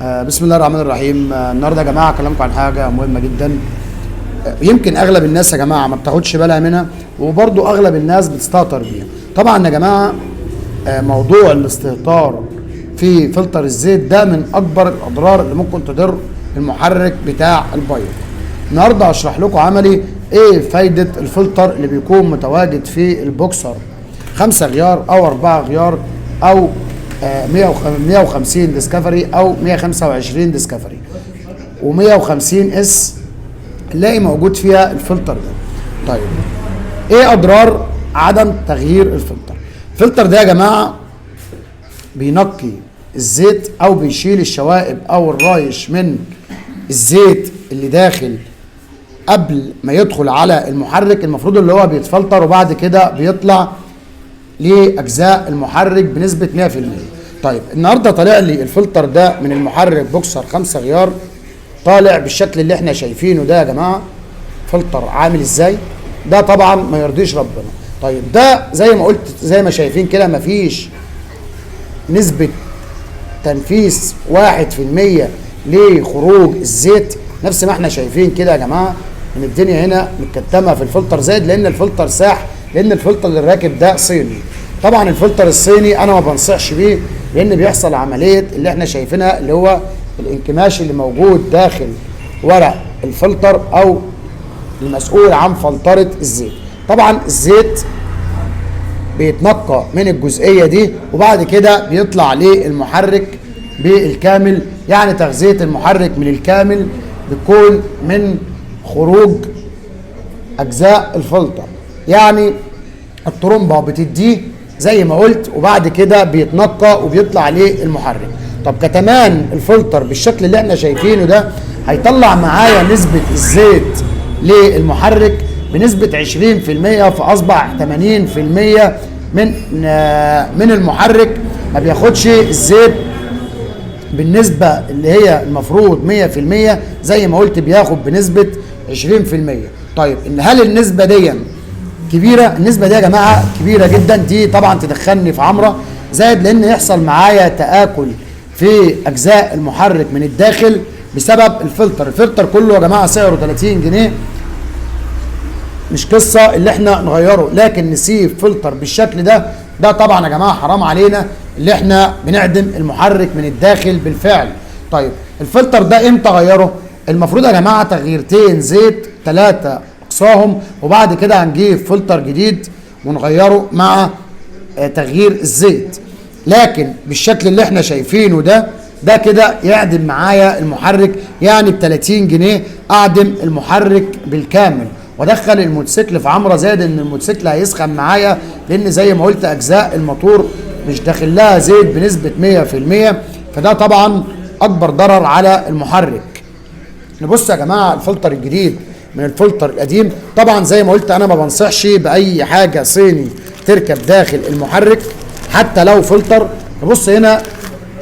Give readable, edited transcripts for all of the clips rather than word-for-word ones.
بسم الله الرحمن الرحيم. النهارده يا جماعة اكلمكم عن حاجة مهمة جدا، يمكن اغلب الناس يا جماعة ما بتاخدش بالها منها، وبرضو اغلب الناس بتستهتر بيها. طبعا يا جماعة موضوع الاستهتار في فلتر الزيت ده من اكبر الاضرار اللي ممكن تضر المحرك بتاع البايك. النهارده هشرح لكم عملي ايه فايده الفلتر اللي بيكون متواجد في البوكسر 5 غيار او 4 غيار او 150 ديسكفري او 125 ديسكفري و150 S، نلاقي موجود فيها الفلتر ده. طيب ايه اضرار عدم تغيير الفلتر؟ الفلتر ده يا جماعة بينقي الزيت او بيشيل الشوائب او الرايش من الزيت اللي داخل قبل ما يدخل على المحرك. المفروض اللي هو بيتفلتر وبعد كده بيطلع لاجزاء المحرك بنسبة 100%. طيب النهارده طالع لي الفلتر ده من المحرك بوكسر 5 غيار، طالع بالشكل اللي احنا شايفينه ده يا جماعة. فلتر عامل ازاي؟ ده طبعا ما يرضيش ربنا. طيب ده زي ما قلت، زي ما شايفين كده مفيش نسبه تنفيذ 1% لخروج الزيت، نفس ما احنا شايفين كده يا جماعة ان الدنيا هنا متكتمه في الفلتر زايد، لان الفلتر ساح، لان الفلتر اللي راكب ده صيني. طبعا الفلتر الصيني انا ما بنصحش بيه، لان بيحصل عملية اللي احنا شايفينها اللي هو الانكماش اللي موجود داخل ورق الفلتر او المسؤول عن فلترة الزيت. طبعا الزيت بيتنقى من الجزئية دي وبعد كده بيطلع للمحرك بالكامل، يعني تغذية المحرك من الكامل بتكون من خروج اجزاء الفلتر، يعني الطرمبه بتديه زي ما قلت وبعد كده بيتنقى وبيطلع للمحرك. طب كتمان الفلتر بالشكل اللي احنا شايفينه ده هيطلع معايا نسبه الزيت للمحرك بنسبة 20%، فاصبح 80% من المحرك ما بياخدش الزيت بالنسبة اللي هي المفروض 100%، زي ما قلت بياخد بنسبة 20%. طيب ان هل النسبة دي كبيرة؟ النسبة دي يا جماعة كبيرة جدا، دي طبعا تدخلني في عمره زائد، لان يحصل معايا تآكل في اجزاء المحرك من الداخل بسبب الفلتر. الفلتر كله يا جماعة سعره 30 جنيه، مش قصة اللي احنا نغيره، لكن نسيب فلتر بالشكل ده، ده طبعا يا جماعة حرام علينا اللي احنا بنعدم المحرك من الداخل بالفعل. طيب الفلتر ده امتى غيره؟ المفروض يا جماعة تغييرتين زيت 3 اقصاهم، وبعد كده هنجيب فلتر جديد ونغيره مع تغيير الزيت. لكن بالشكل اللي احنا شايفينه ده، ده كده يعدم معايا المحرك، يعني ب 30 جنيه اعدم المحرك بالكامل وادخل الموتوسيكل في عمره، زائد ان الموتوسيكل هيسخن معايا، لان زي ما قلت اجزاء الموتور مش داخل لها زيت بنسبة 100%، فده طبعا اكبر ضرر على المحرك. نبص يا جماعة الفلتر الجديد من الفلتر القديم. طبعا زي ما قلت انا ما بنصحش باي حاجة صيني تركب داخل المحرك حتى لو فلتر. نبص هنا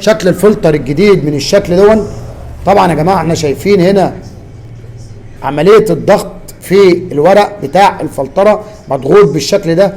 شكل الفلتر الجديد من الشكل دون. طبعا يا جماعة احنا شايفين هنا عملية الضغط في الورق بتاع الفلتره مضغوط بالشكل ده.